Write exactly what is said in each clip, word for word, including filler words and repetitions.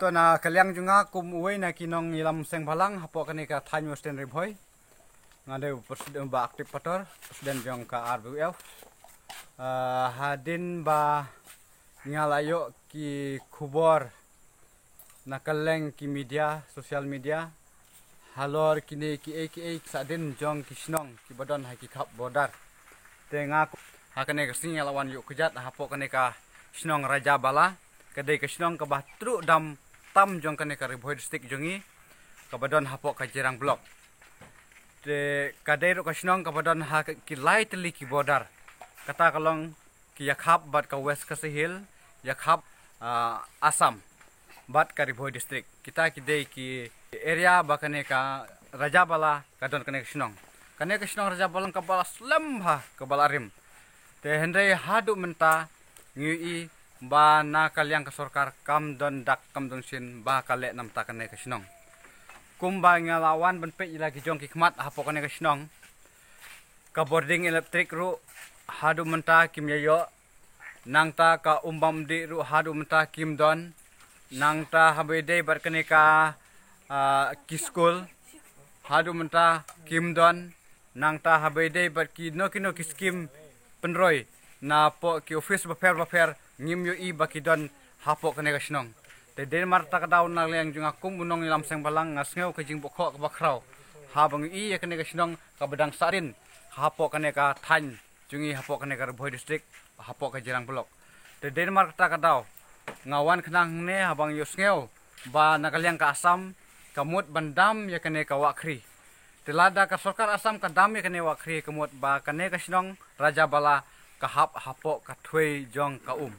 Na ka liang jong nga kum uwei na ki nongïalam seng bhalang hapoh kane ka thaiñ Western Ri Bhoi, nga dei u president, ba Active Pator, president jong ka R B U F. Ah, hadien ba nga la ïoh ki khubor na ka liang ki media, social media, halor kine kiei kiei ki sahdieng jong ki shnong kiba don ha ki khap border. Te nga ku-, ha kane ka sngi nga la wan ïuh kjat hapoh kane ka shnong Rajabala, ka dei ka shnong kaba truh dam tam jong kane ka Ri Bhoi district jong ngi, kaba don hapoh ka Jirang block. Te ka dei ruh ka shnong kaba don ha ki lai tylli ki border. Kata ka long ki ïakhap bad ka West Khasi Hills, ïakhap, ah, Assam bad ka Ri Bhoi district. Kita ki dei ki area ba kane ka Rajabala ka don kane ka shnong. Kane ka shnong Rajabala kaba la slem bha, kaba la rim. Te hynrei haduh mynta ngi ïohi ba na ka liang ka sorkar kam don dak kam don shin ba ka leh namar kane ka shnong. Kumba nga la wan ban peit ïa la ki jong ki khmat hapoh kane ka shnong, ka bording elektrik ruh haduh mynta kim ïa ïoh. Nangta ka um bam dih ruh haduh mynta kim don. Nangta haba ïadei bad kane ka, ah, ki skul haduh mynta kim don. Nangta haba ïadei bad kino kino ki skim pynroi napoh ki office bapher bapher, ngim ïohi ba ki don hapoh kane ka shnong. Te dei namar kata ka daw na liang jong nga kum u nongïalam seng bhalang nga sngew ka jingbukhuh kaba khraw haba nga ïohi ïa kane ka shnong kaba dang sahdieng hapoh kane ka thaiñ jong ngi hapoh kane ka Ri Bhoi district, hapoh ka Jirang block. Te dei namar kata ka daw nga wan khnang hangne haba nga ïohsngew ba na ka liang ka Assam ka mut ban dam ïa kane ka wah khri. Te lada ka sorkar Assam ka dam ïa kane wah khri ka mut ba kane ka shnong Rajabala ka hap hapoh ka thwei jong ka um.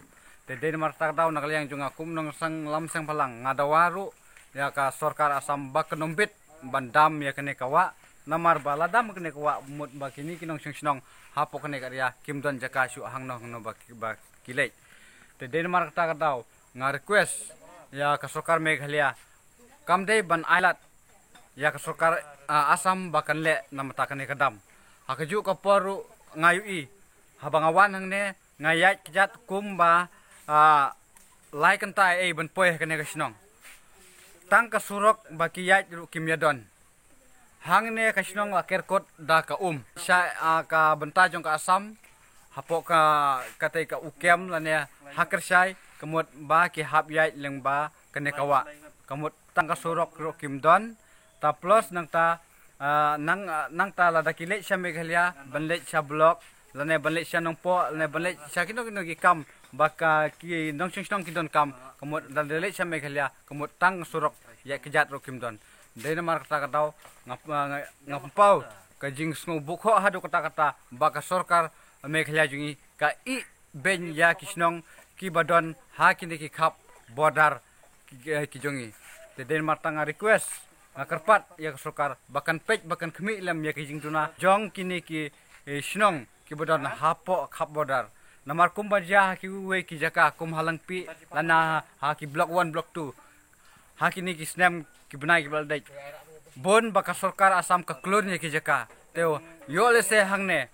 Te dei namar kata ka daw na ka liang jong nga kum u nongïalam seng bhalang nga dawa ruh ïa ka sorkar Assam ba kan ym bit ban dam ïa kane ka wah. Namar ba la dam kane ka wah mut ba kine ki nongshong shnong hapoh kane ka area kim don jaka shuh hangno hangno ba ki, ba ki leit. Te dei namar kata ka daw nga request ïa ka sorkar Meghalaya, kam dei ban ailad ïa ka sorkar, ah, Assam ba kan leh namar kane ka dam. Ha kajuh ka por ruh nga ïohi haba nga wan hangne nga ïaid kjat kumba, ah, lai kynta ei ban poi ha kane ka shnong. Tang ka surok ba ki ïaid ruh kim ïa don. Hangne ka shnong la kerkut da ka um. Sha, ah, ka bynta jong ka Assam hapoh ka, katei ka Ukem lane ha Kyrshai ka mut ba ki hap ïaid lyngba kane ka wah. Ka mut tang ka surok ruh kim don. Ta plus nangta, ah, nang, ah, nangta lada ki leit sha Meghalaya ban leit sha block lane ban leit sha Nongpoh lane ban leit sha kino kino ki kam ba ka ki nongshong shnong ki don kam, ka mut lada leit sha Meghalaya ka mut tang surok ïaid kjat ruh kim don. Dei namar kata ka daw nga, nga, nga pynpaw ka jingsngewbukhuh haduh katta katta ba ka sorkar Meghalaya jong ngi ka ïeh beiñ ïa ki shnong kiba don ha kine ki khap border ki, eh, ki jong ngi. Te dei namar kata nga request, nga kyrpad ïa ka sorkar ba kan peit, ba kan khmih lem ïa ki jingduna jong kine ki, eh, shnong kiba don hapoh khap border. Namar kumba jia ha kiwei ki jaka kum ha Langpih lane ha ki block one, block two, ha kine ki snem ki bnai kiba la dep, bun ba ka sorkar Assam ka klun ïa ki jaka. Te ïoh lehse hangne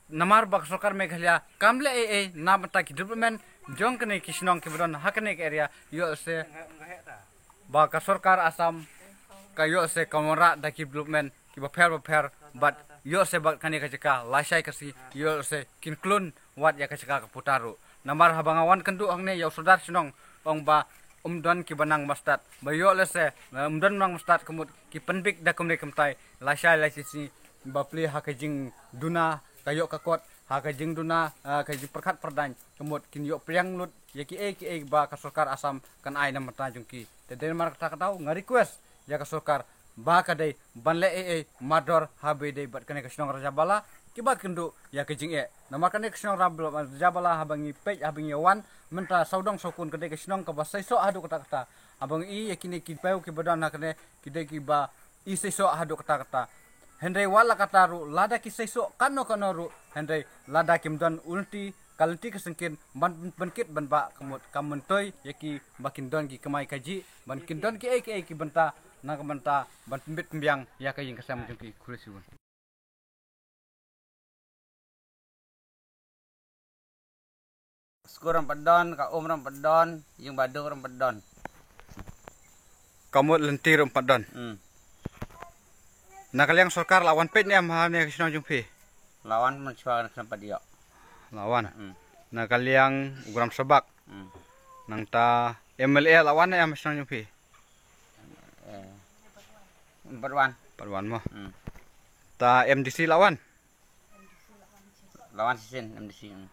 namar ba ka sorkar Meghalaya kam leh ei ei na bynta ki development jong kane ki shnong kiba don ha kane ka area, ïoh lehse ba ka sorkar Assam ka ïoh lehse ka wanrah da ki development kiba pher ba pher, bad ïoh lehse ba kane ka jaka lashai ka sngi ïoh lehse kin klun wat ïa ka jaka ka puta ruh. Namar haba nga wan kynduh hangne ïa u sordar shnong, ong ba um don kiba nang mastad, ba ïoh lehse, eh, um don nang mastad ka mut ki pynbit da kumne kumtai lashai lashisngi, ba plie ha ka jingduna ka ïoh ka kot, ha ka jingduna, ah, ka jingpyrkhat pyrdaiñ, ka mut kin ïoh pdiang lut ïa kiei kiei ba ka sorkar Assam kan ai na bynta jong ki. Te dei namar kata ka daw nga request ïa ka sorkar ba ka dei ban leh ei ei mardor haba ïadei bad kane ka shnong Rajabala, kiba kynduh ïa ka jingeh. Namar kane ka shnong Rajabala haba ngi peit, haba ngi wan mynta sawdong sawkun, ka dei ka shnong kaba seisoh haduh katta katta. Haba ngi ïohi ïa kine ki phew kiba don ha kane, ki dei kiba i seisoh haduh katta katta. Hynrei wat la katta ruh, lada ki seisoh kano kano ruh, hynrei lada kim don u lynti, ka lynti ka syngkien ban pynkit ban bah, ka mut kam myntoi ïa ki ba kin don ki kamai kajih, ban kin don kiei kiei ki bynta na ka bynta ban pynbit pynbiang ïa ka ïing ka sem jong ki. Khublei shibun. Skul ruh ym pat don, ka um ruh ym pat don, ïing ba duk ruh ym pat don. Kamut lynti ruh ym pat don. Hmm. Na ka liang sorkar la wan peit ne em ha ne ka shnong jong phi? La wan mynshuwa na ka shnong pat ïoh. La wan. Hmm. Na ka liang u Gram Sabak. Hmm. Nangta M L A la wan ne em ha shnong jong phi? Eh. Pat wan. Pat wan mo. Hmm. Ta M D C la wan? La wan shisien M D C. Hmm.